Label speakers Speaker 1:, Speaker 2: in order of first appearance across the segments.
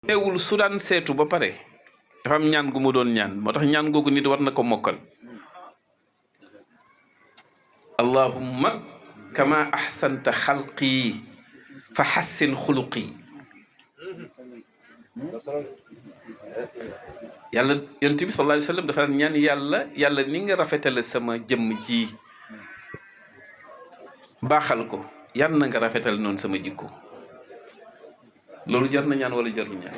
Speaker 1: teewul su daan seetu ba pare dafa am ñaan gu mu doon ñaan moo tax ñaan googu nit war na ko mokkal allahumma kama ahsanta xalqi fa xassin xuluqi yàlla yonent bi sallallahu alayhi wa sallam dafa daan ñaan yàlla ni nga rafetale sama jëmm ji baaxal ko yàlla na nga rafetal noonu sama jikko loolu jar na ñaan wala jarul ñaan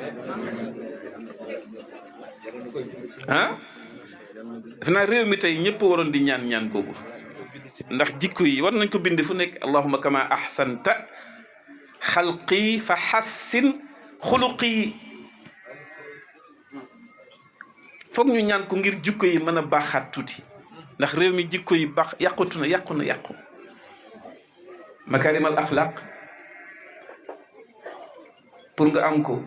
Speaker 1: ah def naa réew mi tey ñëpp waroon di ñaan googu ndax jikko yi war nañ ko bind fu nekk allahumma kama ahsanta xalqi fa xassin xuluqi foog ñu ñaan ko ngir jikko yi mën a baaxaat tuuti ndax réew mi jikko yi baax yàqu makarimal axlaq pour nga am ko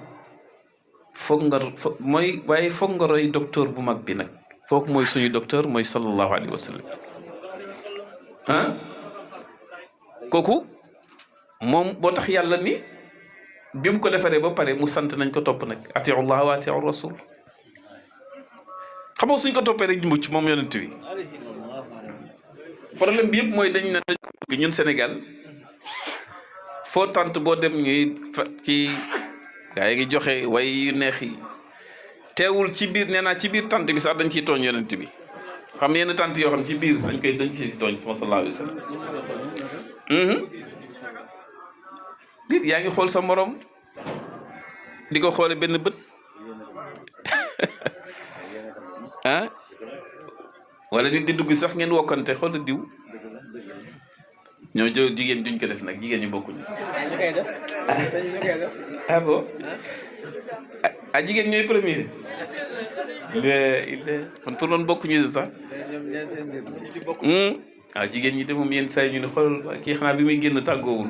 Speaker 1: foog nga roy docteur bu mag bi nag foog mooy suñu docteur mooy sallallahu alayhi wa sallam ah kooku moom boo tax yàlla ni bi mu ko defaree ba pare mu sant nañ ko topp nag atiu llah wa atiu rasul xam nga suñ ko toppee rek mucc moom yonent bi problème bi yëpp mooy dañ na ñun Sénégal foo tant boo dem ñuy ci gaa yi ngi joxe way yu neex yi teewul ci biir nee naa ci biir tant bi sax dañ ciy tooñ yonent bi xam yenn tant yoo xam ci biir dañ ci tooñ sama sallallahu alayhi wa sallam dit yaa ngi xool sa morom di ko xoole benn bët ah wala nit di dugg sax ngeen wokkante xool diw ñoo jëw jigéen duñ ko def nag jigéen ñu bokkuñu ah bon ah jigéen ñooy premier kon pour noonu bokkuñu sax jigéen ñi de moom yenn saa yi ñu ne xool kii xanaa bi muy génn tàggoowul